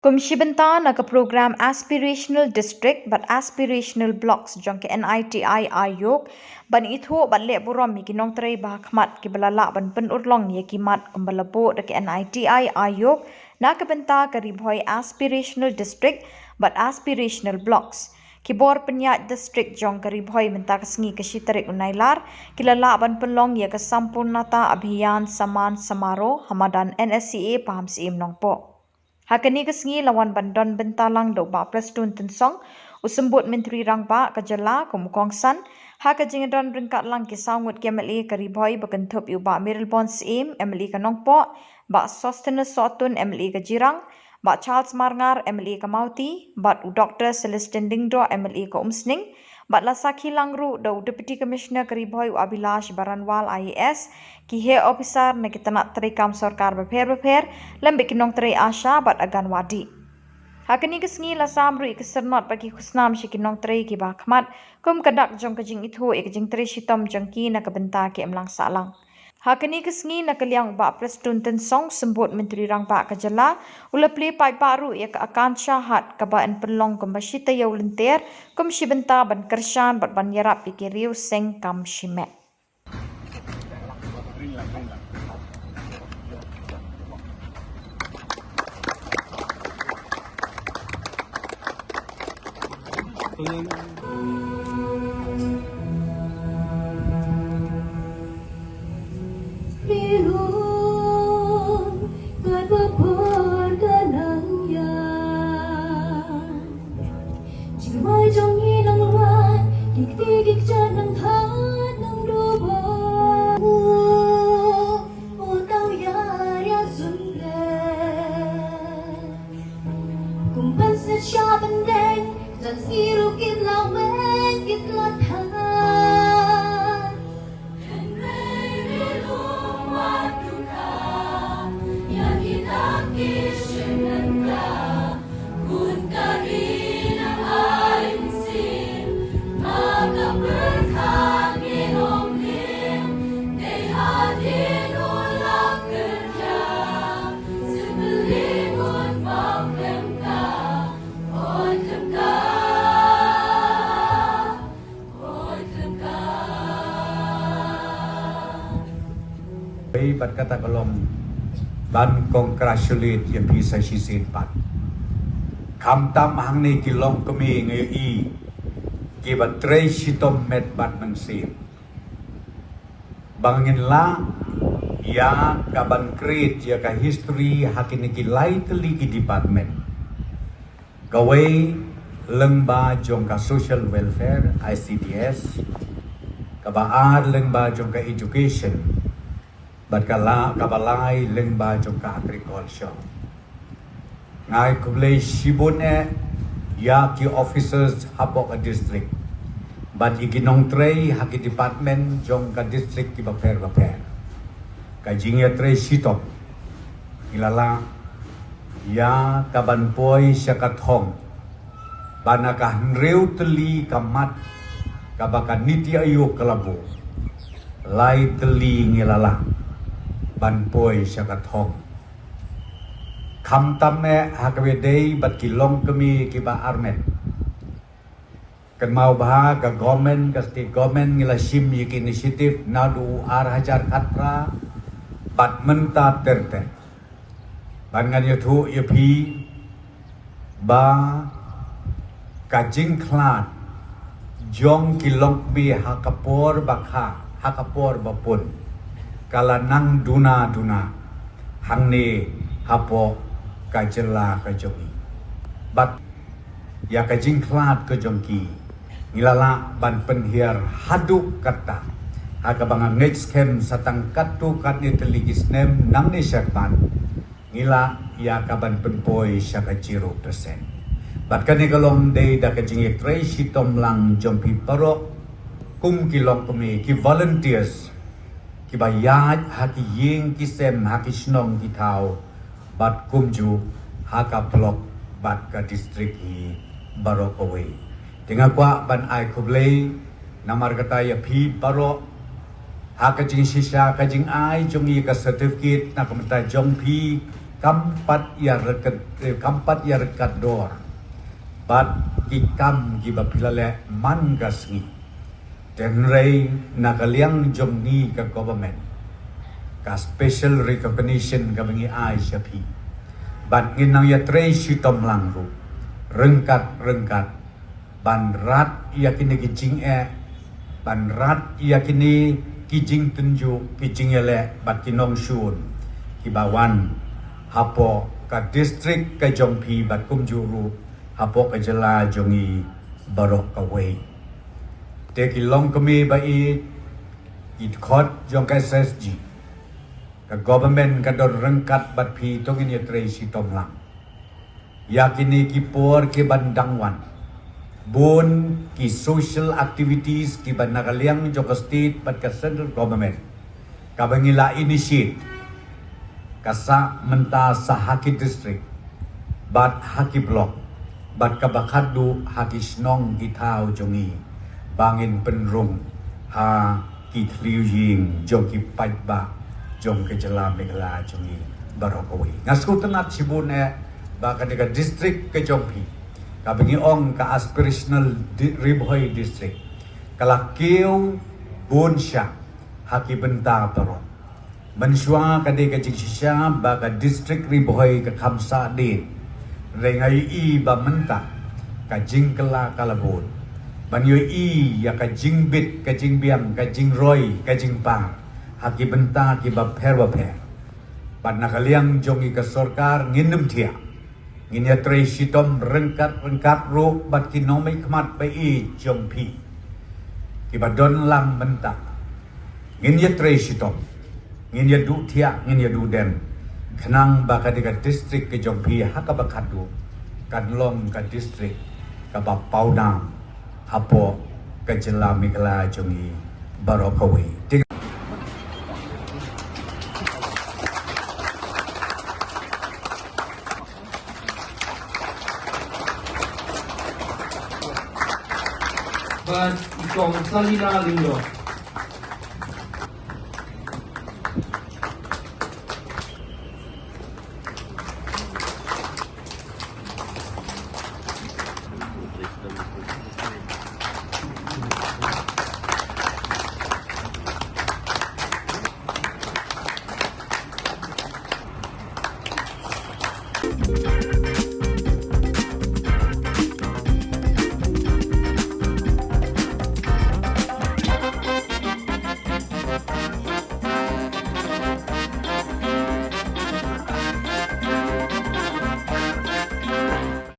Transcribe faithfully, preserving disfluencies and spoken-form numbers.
Kum shi bynta na ka program Aspirational District bad Aspirational Blocks jong ka N I T I Aayog, ban ithuh bad leh burom ïa ki nongtrei ba ha khmat kiba la lah ban pynurlong ïa ki mat kumba la buh da ka N I T I Aayog na ka bynta ka Ri Bhoi Aspirational District bad Aspirational Blocks. Ki bor pynïaid district jong ka Ri Bhoi mynta ka sngi ka shi tarik u Nailar, ki la lah ban pynlong ïa ka Sampoornata Abhiyan Samman Samaroh ha madan N S C A Pahamsyiem Nongpoh. Ha kane ka sngi la wan ban don bynta lang da u Bah Prestone Tynsong, u Symbud Myntri Rangbah ka jylla kum u kongsan, ha ka jingdon ryngkat lang ki saw ngut ki M L A ka Ri Bhoi ba kynthup ïa u Bah Mayralborn Syiem, M L A ka Nongpoh, Bah Sosthenes Sohtun, M L A ka Jirang, Bah Charles Marngar, M L A ka Mawti, bad u Doktor Celestine Lyngdoh, M L A ka Umsning, bad la sakhi lang ruh da u Deputy Commissioner ka Ri Bhoi u Abhilash Baranwal I A S, ki heh ophisar na ki tnat treikam sorkar bapher bapher, lem bad ki nongtrei ASHA bad Anganwadi. Ha kane ka sngi la sam ruh ïa ki syrnod bad ki khusnam sha ki nongtrei kiba ha khmat, kum ka dak jong ka jingithuh ïa ka jingtrei shitom jong ki na ka bynta ki imlang sahlang. Ha kane ka sngi na ka liang u Bah Prestone Tynsong, Symbud Myntri Rangbah ka jylla, u la plie paidbah ruh ïa ka Akansha Haat kaba yn pynlong kumba shi taïew lynter, kum shi bynta ban kyrshan bad ban ïarap ïa ki riew seng kam shimet. Jingmai jong ngi nang wan, ki kti ki kjat nang hat nang duh bor. U tau ïa ria sun le. Kum ban set sha ban deng, jan sngi ruh kin la weng, kin la than. Phi bad kata ka long ban congratulate ïa phi sa shisien pat. Khamtam hangne ki longkmie ngi ïohi kiba trei shitom met bad mynsiem. Ba ngin lah ïa ka ban create ïa ka history ha kine ki lai tylli ki department. Kawei lyngba jong ka social welfare, I C D S, kaba ar lyngba jong ka education, bad ka la, kaba lai lyngba jong ka agriculture. Nga ai khublei shibun eh ïa ki officers hapoh ka district, bad ïa ki nongtrei ha ki department jong ka district kiba pher bapher. Ka jingïatrei shitom, ngi la lah ïa ka ban poi sha ka thong, ba na ka hynriew tylli ka mat kaba ka NITI Aayog ka la buh, lai tylli ngi la lah ban poi sha ka thong. Khamtam eh ha kaba dei bad ki longkmie kiba armet. Kynmaw ba ka government, ka state government ngi la shim ïa ki initiative naduh ar hajar khatphra bad mynta ter ter. Ban ngan ïathuh ïa phi ba ka jingkhlad jong ki longkmie ha ka por ba kha, ha ka por ba pun, ka la nang duna duna hangne hapoh ka jylla ka jong ngi. Bad ïa ka jingkhlad ka jong ki, ngi la lah ban pynhiar haduh katta, ha kaba nga ngeit skhem sa tang katto katne tylli ki snem nangne shakhmat, ngi lah ïa ka ban pynpoi sha ka zero percent. Bad kane ka long dei da ka jingïatrei shitom lang jong phi baroh, kum ki longkmie, ki volunteers, kiba ïaid ha ki ïing ki sem, ha ki shnong ki thaw, bad kumjuh ha ka block bad ka district hi baroh kawei. Te nga kwah ban ai khublei namar kata ïa phi baroh, ha ka jingshisha ka jingai jong ngi ka certificate na ka bynta jong phi, Kam pat ïa ryngkat, eh, kam pat ïa ryngkat dor bad ki kam kiba phi la leh man ka sngi. Hynrei na ka liang jong ngi ka government, ka special recognition kaba ngi ai sha phi, bad ngin nang ïatrei shitom lang ruh ryngkat ryngkat ban rat ïa kine ki jingeh, ban rat ïa kine ki jingtynjuh, ki jingïaleh bad ki nongshun kiba wan hapoh ka district ka jong phi bad kumjuh ruh hapoh ka jylla jong ngi baroh kawei. Te ki longkmie ba ïeit, ki dkhot jong ka S S G, ka government ka don ryngkat bad phi, to ngin ïatrei shitom lang ïa kine ki por kiban dang wan. Bun ki social activities kiba na ka liang jong ka state bad ka central government kaba ngi la initiate, ka sah mynta sah ha ki district bad ha ki block bad kaba khatduh ha ki shnong ki thaw jong ngi, ba ngin pynrung ha ki thliew ïing jong ki paidbah jong ka jylla Meghalaya jong ngi baroh kawei. Nga sngewtynnat shibun eh ba kane ka district ka jong phi, kaba ngi ong ka aspirational di-, Ri Bhoi district, ka la kiew bun sha ha ki bynta baroh. Mynshuwa ka dei ka jingshisha ba ka district Ri Bhoi ka kham sah dien. Hynrei nga ïohi ba mynta ka jingkylla ka la bud ban ïohi ïa ka jingbit, ka jingbiang, ka jingroi, ka jingpang ha ki bynta kiba pher bapher. Bad na ka liang jong ngi ka sorkar ngin nym thiah. Ngin ïatrei shitom ryngkat ryngkat ruh bad ki nongmihkhmat ba ïeit jong phi kiba don lang mynta. Ngin ïatrei shitom, ngin ïaduh thiah, ngin ïaduh dem, khnang ba ka dei ka district ka jong phi ha kaba khatduh kan long ka district kaba pawnam hapoh ka jylla Meghalaya jong ngi baroh kawei. Te Bad i Kong Salina Lyngdoh.